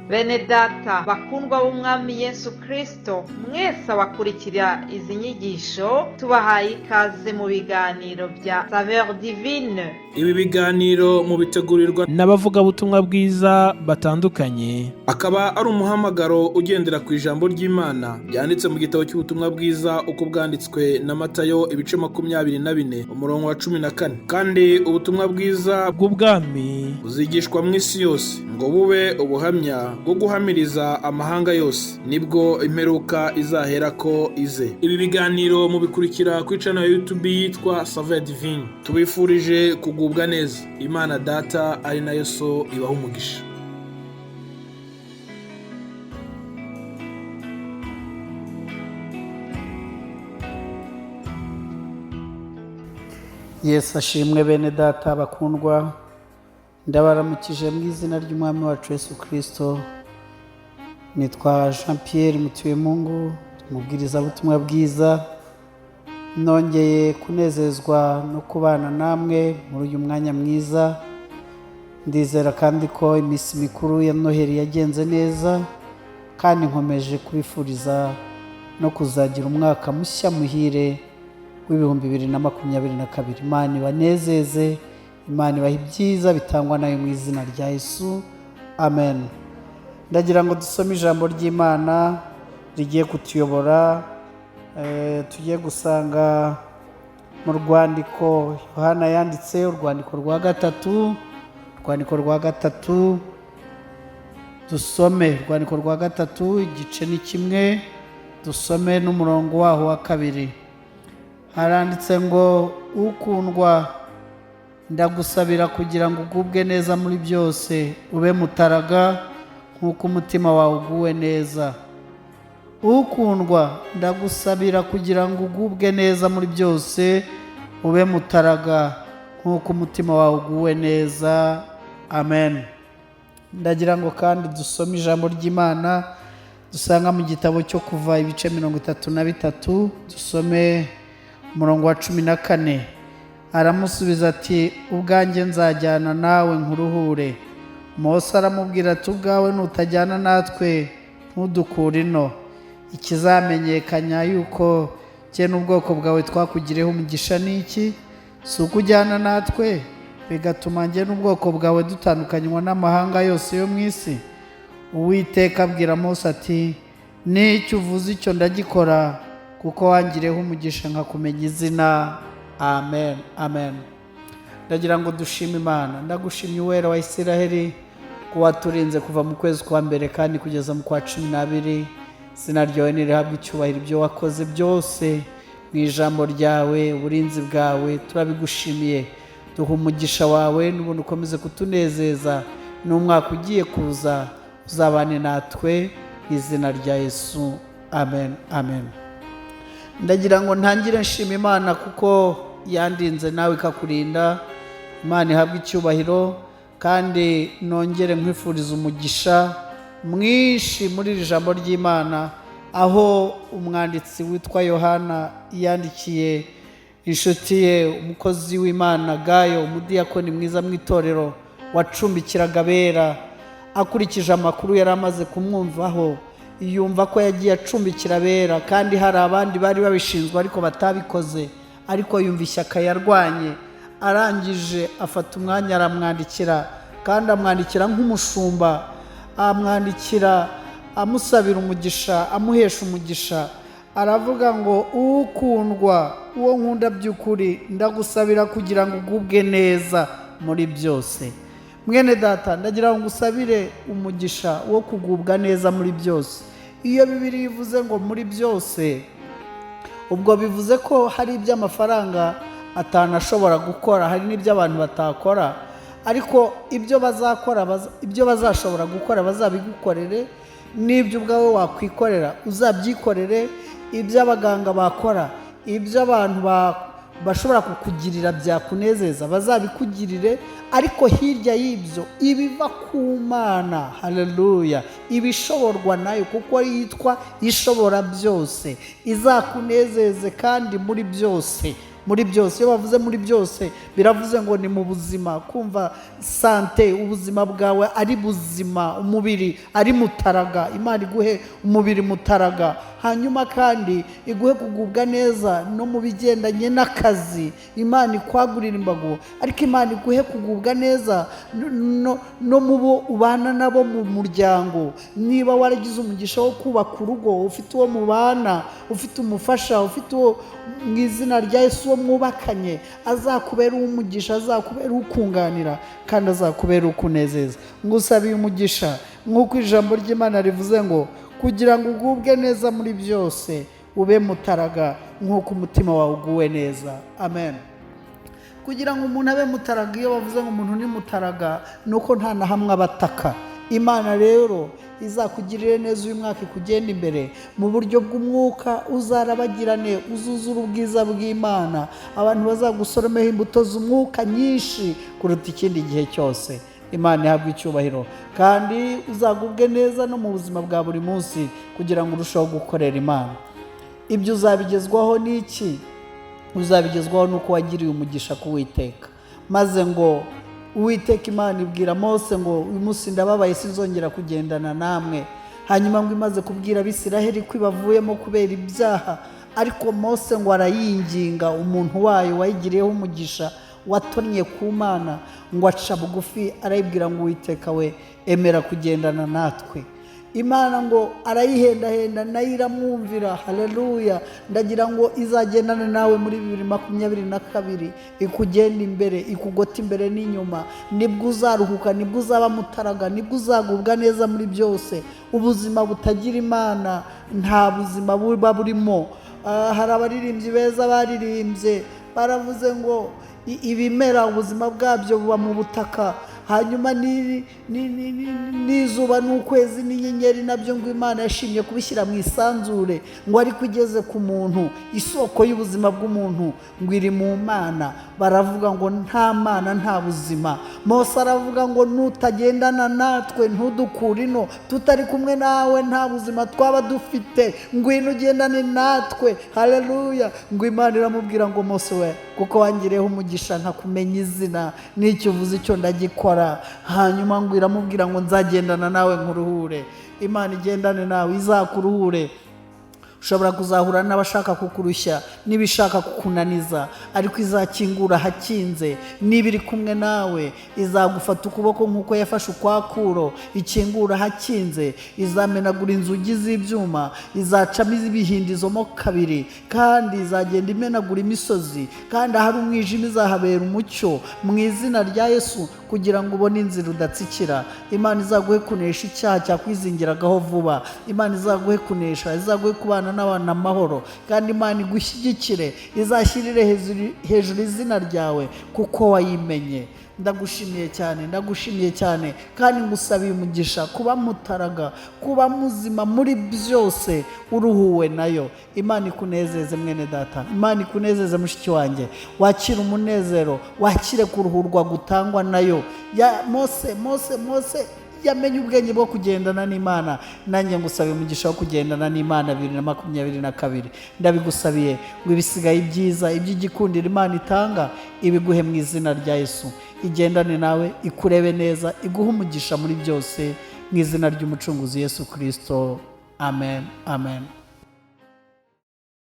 Bene data bakundwa b'Umwami Yesu Kristo, mwese abakurikira izi nyigisho, tubahaye ikaze mu biganiro bya Saveur Divine. Ibi biganiro mubitegurirwa n'abavugabutumwa bwiza batandukanye, akaba ari umuhamagaro ugendera ku ijambo ry'Imana ryanditse mu gitabo cy'ubutumwa bwiza uko bwanditswe na Matayo, ibice 24, umurongo wa 14. Kandi ubutumwa bwiza bw'ubwami buzigishwa mu isi yose ngo bube ubuhamya bwo guhamiriza amahanga yose, nibwo imperuka izaherako ize. Ibi biganiro mubikurikira kuri channel ya YouTube yitwa Saveur Divine. Tubifurije kugubwa neza. Imana Data ari nayo So ibaha umugisha. Yesu ashimwe. Bene data bakundwa, ndabaramukije mu izina ry'Umwami wacu Yesu Kirisito. Nitwa Jean Pierre Mutuyemungu, umubwirizabutumwa bwiza. Nongeye kunezezwa no kubana namwe muri uyu mwanya mwiza. Ndizera kandi ko iminsi mikuru ya Noheli yagenze neza, kandi nkomeje kubifuriza no kuzagira umwaka mushya muhire w'2022. Imana ibanezeze, Imana ibahe ibyiza bitangwa nayo mu izina rya Yesu, amen. Ndagira ngo dusome ijambo ry'Imana rigiye kutuyobora, tugiye gusanga mu rwandiko Yohana yanditse, urwandiko rwa gatatu. Urwandiko rwa gatatu, dusome urwandiko rwa gatatu, igice ni 1, dusome n'umurongo waho wa 2. Haranditse ngo: "Ukundwa, ndagusabira kugira ngo ugubwe neza muri byose, ube mutaraga nk'uko umutima wawe uguwe neza." Ukundwa, ndagusabira kugira ngo ugubwe neza muri byose, ube mutaraga nk'uko umutima wawe uguwe neza, amen. Ndagira ngo kandi dusome ijambo ry'Imana dusanga mu gitabo cyo Kuva, ibice 33, dusome umurongo wa 14. Aramusubiza ati: "Ubwanjye nzajyana nawe nkuruhure." Mose aramubwira ati: "Ubwawe nutajyana natwe, ntudukure ino, ikizamenyekanya yuko jye n'ubwoko bwawe twakugireho umugisha ni iki? Si uko ujyana natwe, bigatuma njye n'ubwoko bwawe dutandukanywa n'amahanga yose yo mu isi?" Uwiteka abwira Mose ati: "N'icyo uvuze icyo ndagikora, kuko wangireho umugisha nkakumenya izina." Amen, amen. Ndagira ngo dushime Imana. Ndagushimye, Uwera wa Isiraheli, ko waturinze kuva mu kwezi kwa mbere kandi kugeza mu kwa 12. Izina ryawe ntirihabwe icyubahiro. Ibyo wakoze byose mu ijambo ryawe, uburinzi bwawe, turabigushimiye. Duha umugisha wawe n'ubundi ukomeze kutunezeza n'umwaka ugiye kuza, uzabane natwe mu izina rya Yesu, amen, amen. Ndagira ngo ntangire nshima Imana kuko yandinze, nawe ikakurinda. Imana ihabwe icyubahiro. Kandi nongere nkwifuriza umugisha mwinshi muri iri jambo ry'Imana, aho umwanditsi witwa Yohana yandikiye inshuti ye, umukozi w'Imana Gayo, umudiyakoni mwiza mu itorero wacumbikiraga abera. Akurikije amakuru yari amaze kumwumvaho, yumva ko yagiye acumbikira abera kandi hari abandi bari babishinzwe ariko batabikoze, ariko yumva ishyaka yarwanye. Arangije afata umwanya aramwandikira, kandi amwandikira nk'umushumba, amwandikira amusabira umugisha, amuhesha umugisha. Aravuga ngo: "Ukundwa, uwo nkunda by'ukuri, ndagusabira kugira ngo ugubwe neza muri byose." Mwene data, ndagira ngo ngusabire umugisha wo kugubwa neza muri byose. Iyo Bibiliya ivuze ngo muri byose, ubwo bivuze ko hari ibyo amafaranga atanashobora gukora, hari n'ibyo abantu batakora, ariko ibyo bazakora, ibyo bazashobora gukora bazabigukorere, n'ibyo ubwawe wakwikorera uzabyikorere, ibyo abaganga bakora, ibyo abantu bashobora kukugirira byakunezeza bazabikugirire. Ariko hirya y'ibyo, ibiva ku Mana, haleluya, ibishoborwa nayo, kuko yitwa Ishobora byose, izakunezeze kandi muri byose. Muri byose, iyo bavuze muri byose biravuze ngo ni mu buzima, kumva santé, ubuzima bwawe ari buzima, umubiri ari mutaraga. Imana iguhe umubiri mutaraga, hanyuma kandi iguhe kugubwa neza no mu bigendanye n'akazi. Imana ikwagurira imbago, ariko Imana iguhe kugubwa neza no mu bo ubana nabo mu muryango. Niba waragize umugisha wo kubaka urugo, ufite uwo mubana, ufite umufasha, ufite uwo, mu izina rya Yesu, uwo mwubakanye azakubera uw'umugisha, azakubera ukunganira, kandi azakubera ukunezeza. Ngusabiye umugisha nk'uko ijambo ry'Imana rivuze ngo kugira ngo ugubwe neza muri byose, ube mutaraga nk'uko umutima wawe uguwe neza. Amen. Kugira ngo umuntu abe mutaraga, iyo bavuze ngo umuntu ni mutaraga, ni uko nta na hamwe abataka. Imana rero izakugirire neza uyu mwaka, ikugenda imbere mu buryo bw'umwuka, uzarabagirane, uzuzura ubwiza bw'Imana, abantu bazagusoromeho imbuto z'umwuka nyinshi kuruta ikindi gihe cyose. Imana ihabwe icyubahiro, kandi uzagubwe neza no mu buzima bwa buri munsi kugira ngo urusheho gukorera Imana. Ibyo uzabigezwaho n'iki? Uzabigezwaho n'uko wagiriye umugisha ku Witeka. Maze ngo Uwiteka Imana ibwira Mose ngo: "Uyu munsi ndababaye, sinzongera kugendana namwe." Hanyuma ngo imaze kubwira Abisiraheli ko ibavuyemo kubera ibyaha, ariko Mose ngo arayinginga, umuntu wayo wayigiriyeho umugisha, watonnye ku Mana, ngo aca bugufi arayibwira ngo: "Uwiteka we, emera kugendana natwe." Imana ngo arayihendahenda, nayo iramwumvira. Haleluya! Ndagira ngo izagendane nawe muri 2022, ikugenda imbere, ikugota imbere n'inyuma. Nibwo uzaruhuka, nibwo uzaba mutaraga, nibwo uzagubwa neza muri byose. Ubuzima butagira Imana nta buzima buba burimo. Hari abaririmbyi beza baririmbye, baravuze ngo ibimera ubuzima bwabyo buba mu butaka, hanyuma n'izuba n'ukwezi n'inyenyeri nabyo ngo Imana yashimye kubishyira mu isanzure, ngo ariko igeze ku muntu, isoko y'ubuzima bw'umuntu ngo iri mu Mana. Baravuga ngo nta Mana nta buzima. Mose aravuga ngo: "Nutagendana natwe, ntudukure ino, tutari kumwe nawe nta buzima twaba dufite, ngwino ugendane natwe." Haleluya! Ngo Imana iramubwira ngo: "Mose we, kuko wangiriyeho umugisha nkakumenya izina, n'icyo uvuze icyo ndagikora." Hanyuma ngo iramubwira ngo: "Nzagendana nawe nkuruhure." Imana igendane nawe, izakuruhure. Ushobora kuzahura n'abashaka kukurushya n'ibishaka kukunaniza, ariko izakingura ahakinze. Niba iri kumwe nawe, izagufata ukuboko nk'uko yafashe ukwakuro, ikingura ahakinze, izamenagura inzugi z'ibyuma, izacamo ibihindizo mo kabiri, kandi izagenda imenagura imisozi, kandi ahari umwijima izahabera umucyo mu izina rya Yesu, kugira ngo ubone inzira udatsikira. Imana izaguhe kunesha icyaha cyakwizingiragaho vuba. Imana izaguhe kunesha, izaguhe kubana n'abantu amahoro, kandi Imana igushyigikire, izashyirire hejuru izina ryawe kuko wayimenye. Ndagushimiye cyane, ndagushimiye cyane, kandi ngusabiye umugisha kuba mutaraga, kuba muzima muri byose, uruhuwe nayo. Imana ikunezeze mwene data, Imana ikunezeze mushiki wanjye. Wakire umunezero, wakire kuruhurwa gutangwa nayo. Ya Mose, Mose, Mose yamenye ubwenge bwo kugendana n'Imana. Nanjye ngusabiye umugisha wo kugendana n'Imana 2022. Ndabigusabiye ngo ibisigaye ibyiza, iby'igikundiro Imana itanga, ibiguhe mu izina rya Yesu. Igendane nawe, ikurebe neza, iguhe umugisha muri byose mu izina ry'Umucunguzi Yesu Kirisito. Amen, amen.